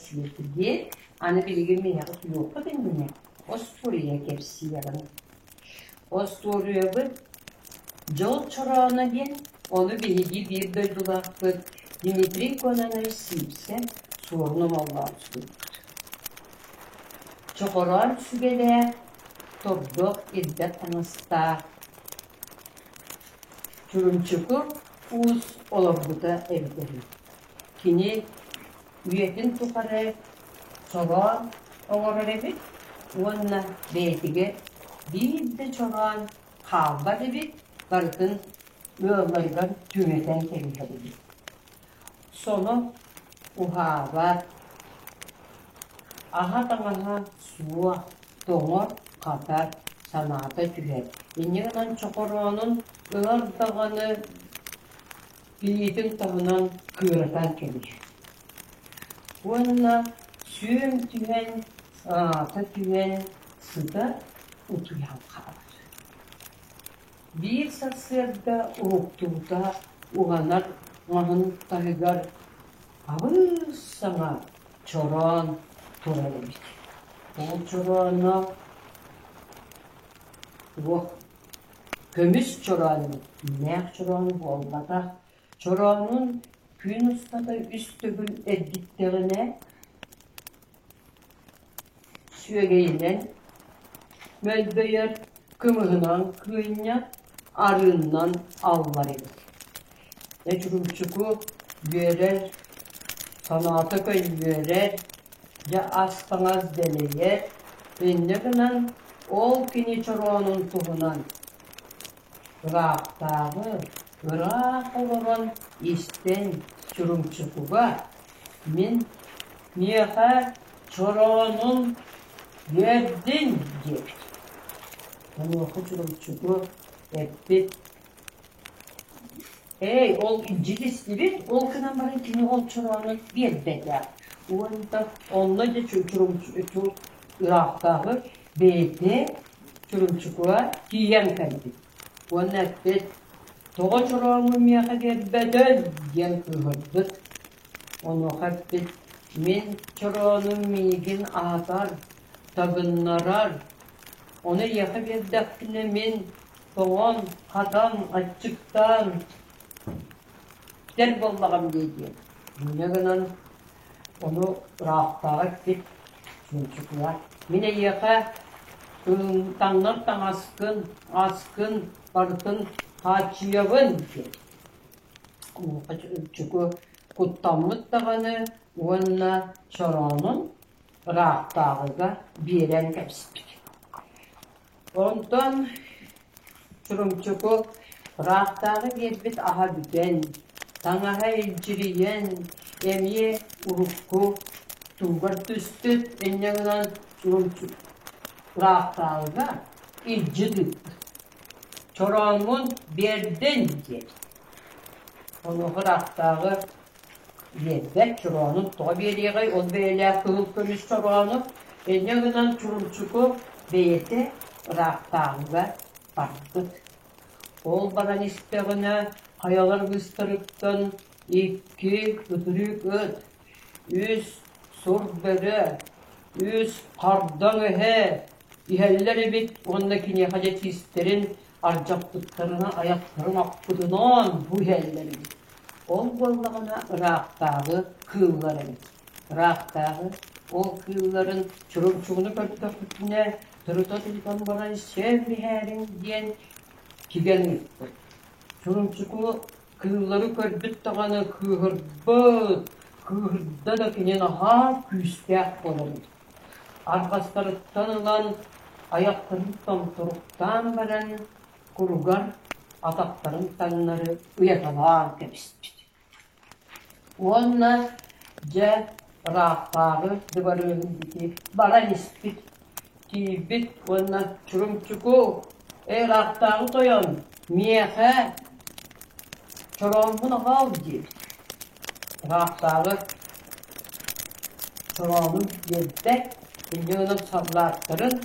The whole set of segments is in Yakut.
сиэтигит, аны билигин миэхэ утуйуоххут иннинэ остуоруйа кэпсиэҕим. Остуоруйабыт Дьол чорооно диэн, ону биһиги биир дойдулаахпыт Дмитрий Кононович Сивцев Суорун Омоллоон суруйбут. Чохороон сүгэлээх, тордох ирбэт таҥастаах Чурумчуку уус олорбута эбитэ үһү. Кини үйэтин тухары чороон оҥорор эбит уонна бэйэтигэр биир да чороон хаалбат эбит, барытын ыалларыгар түҥэтэн кэбиһэр эбит. Соно уһаабат, аһа-таҥаһа суох, тоҥор-хатар, санаата түһэр. Инньэ гынан чохороонун ылар даҕаны илиитин таһынан кыыратан кэбиһэр. Уонна сүөм түһэн, аата түһэн сыта утуйан хаалар. Биир сарсыарда уһуктубута уһанар маһын таһыгар абыс саҥа чороон турар эбит. Ол чорооно туох көмүс чороон эбит, күннээх чороон буолбатах. Чороонун күн устата үс төгүл эргиттэҕинэ Сүөгэйинэн мөлбөйөр, кымыһынан кыынньар, арыыннан аллар эбит. Чурумчуку үөрэр, санаата көнньүөрэр, дьэ ас-таҥас дэлэйэр, инньэ гынан ол кини чороонун туһунан ыраахтааҕы ыраах олорон истэн Чурумчукуга мин миэхэ чороонун үөрдүн диэбит. Онуоха Чурумчуку эппит: «Эй, ол илдьит истибит, ол гынан баран кини ол чороонун биэрбэтэх. Уонна онно дьэ Чурумчуку ыраахтааҕы бэйэтэ Чурумчукуга тиийэн кэлбит. Уонна эппит: «Тоҕо чорооҥҥун миэхэ биэрбэтин?» диэн кыыһырбыт. Онуоха эппит: «Мин чороонум миигин аһатар, табыннарар, ону эйиэхэ биэрдэхпинэ мин тоҥон, хатан, аччыктаан бүтэр буоллаҕым дии» диэн. Инньэ гынан ону ыраахтааҕы эппит Чуумчукула: «Мин эйиэхэ таҥнар таҥаскын, аскын барытын хааччыйабын» диэн. Чуку куттаммыт даҕаны уонна чороонун ыраахтааҕыга биэрэн кэбиспит. Онтон Чурумчуку ыраахтааҕы биэрбит аһа бүтэн, таҥаһа илдьирийэн, эмиэ урукку тугар түспүт, инньэ гынан Чурумчук ыраахтааҕыга илдьит ыыппыт. Чорооммун биэрдин диэбит. Онуоха ыраахтааҕы биэрбэт, чороонун тоҕо биэриэҕэй, ол бэйэлээх кыһыл көмүс чороону инньэ гынан Чурумчуку бэйэтэ ыраахтааҕыга барбыт. Ол баран истэҕинэ хайалар быыстарыттан икки ытырыык ыт, үс сур бөрө, үс хардаҥ эһэ иһэллэр эбит уонна киниэхэ дьэ тиистэрин ардьаппыттарына айахтарын аппытынан бу иһэллэр эбит. Ол буоллаҕына ыраахтааҕы кыыллар эбит. Ыраахтааҕы ол кыылларын чурумчугуну көрдөхпүтүнэ тырыта тутан баран сиэн иһээриҥ диэн кигэн ыыппыт. Чурумчуку кыыллары көрбүт даҕаны кыыһырбыт, кыыһырда да кини наһаа күүстээх буолар эбит. Арҕастарыттан ылан айахтарын томторуктаан баран куругар атахтарын таҥнары ыйаталаан кэбиспит. Уонна дьэ ыраахтааҕы дыбарыаһын диэки баран испит, тиийбит уонна Чурумчуку, эй ыраахтааҕы тойон, миэхэ чорооммун аҕал диэбит. Ыраахтааҕы чороонун биэрбэт, инньэ гынан саллааттарын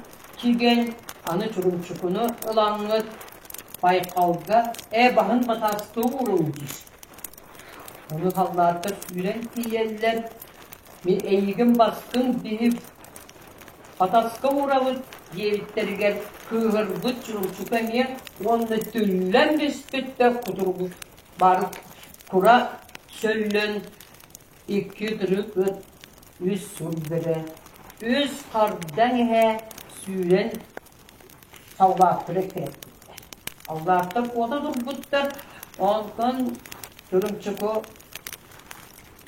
кигэн аны Чурумчукуну ылаҥҥыт Байкалга ээ баһын батаастыы ууруҥ диир. Ону саллааттар сүүрэн тиийэллэр. Мин эйигин баскын биһи хатаска уурабыт диэбиттэригэр кыыһырбыт Чурумчука эмиэ уонна түллэн түспүт да кутуругу бары кура сөллөн икки ытырык ыт үс сур бөрө үс хардаҥ иһэ сүүрэн саллааттары эккирэппиттэр. Саллааттар куота турбуттар, онтон Чурумчуку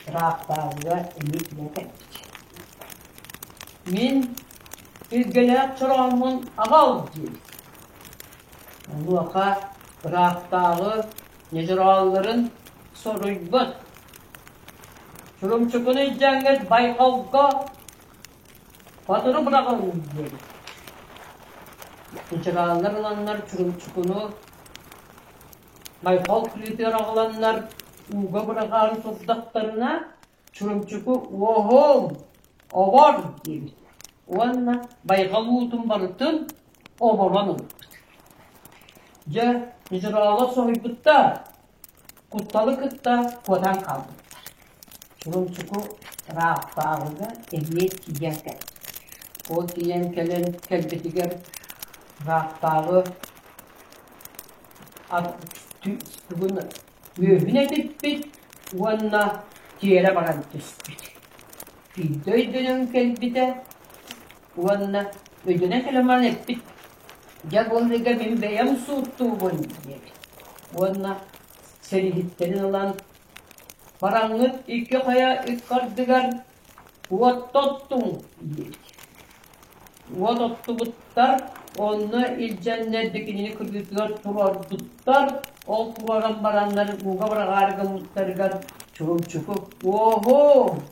ыраахтааҕыга эмиэ тиийэн кэлбит. Мин илгэлээх чорооммун аҕал диэбит. Онуоха ыраахтааҕы ньыдьыраалларын соруйбут. Чурумчукуну илдьэҥҥит Байҕалга Батыры быраҕыҥ диэбит. Ньыдьырааллар ыланнар Чурумчукуну Байҕал кырыытыгар аҕаланнар ууга быраҕаары турдахтарына Чурумчуку уоһуҥ, обор диэбит уонна байҕал уутун барытын оборон ылбыт. Дьэ, ньыдьыраалар соһуйбуттар, кутталы кытта куотан хаалбыттар. Чурумчуку ыраахтааҕыга эмиэ тиийэн кэлбит. Ол тиийэн кэлэн кэлбитигэр ыраахтааҕы тугун үөһүн этиппит уонна тиэрэ баран түспүт. Биирдэ өйдөнөн кэлбитэ уонна өйдөнөн кэлэн баран эппит: «Дьэ, бу ыга мин бэйэм сууттуубун» диэбит. Уонна сэрииһиттэрин ылан «Бараҥҥыт икки хайа икки ардыгар уот оттуҥ» диэбит. Уот оттубуттар, онно илдьэннэр бикинини кыргыытыгар туруорбуттар, ол туруоран бараннар ууга быраҕаары гыммыттарыгар Чурумчуку «Уоһу!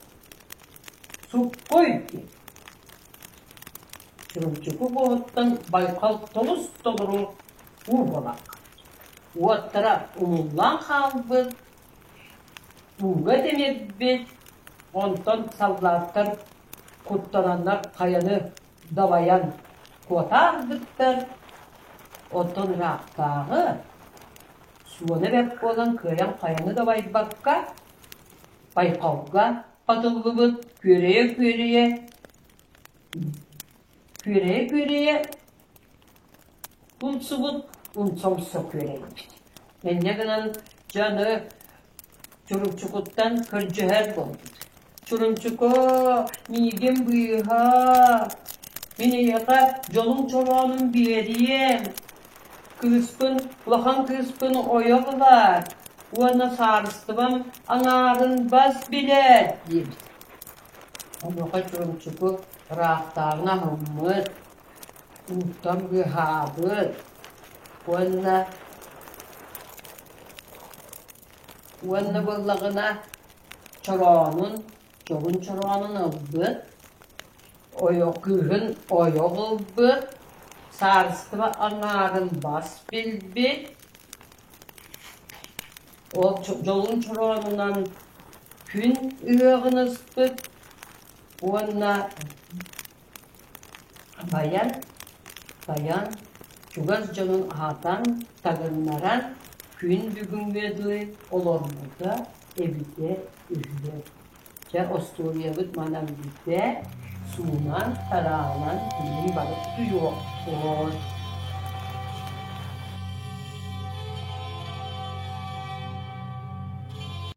Суккуй!» диэбит. Чурумчуку буоһуттан Байҕал тобус-толору уу буолан уоттара умуллан хаалбыт, ууга тимирбит, онтон саллааттар куттананнар хайаны дабайан куотаарбыттар, оттон ыраахтааҕы суона бэрт буолан кыайан хайаны дабайбакка Байҕалга хатыллыбыт күөрэйэ-күөрэйэ күөрэйэ-күөрэйэ умсубут умса-умса күөрэйбит. Инньэ гынан дьэ аны Чурумчукуттан көрдьөһөр буолбут. Чурумчукоо, миигин быыһаа, мин эйиэхэ дьолум чороонун биэриэм, кыыспын, улахан кыыспын ойох ылаар уонна саарыстыбам аҥаарын бас билээр диэбит. Онуоха Чурумчуку ыраахтааҕын аһыммыт, ууттан быыһаабыт уонна уонна буоллаҕына чороонун, дьоһун чороонун ылбыт, ойох кыыһын ойох ылбыт, саарыстыба аҥаарын бас билбит, ол дьолун чороонунан күн ыһыаҕын ыспыт уонна Байан, байан, чугас дьонун аһатан, таҥыннаран күн бүгүҥҥэ дылы олорбута эбитэ үһү. Дьэ, остуоруйабыт манан бүтэ, суунан, тараанан билигин бары утуйуохпут.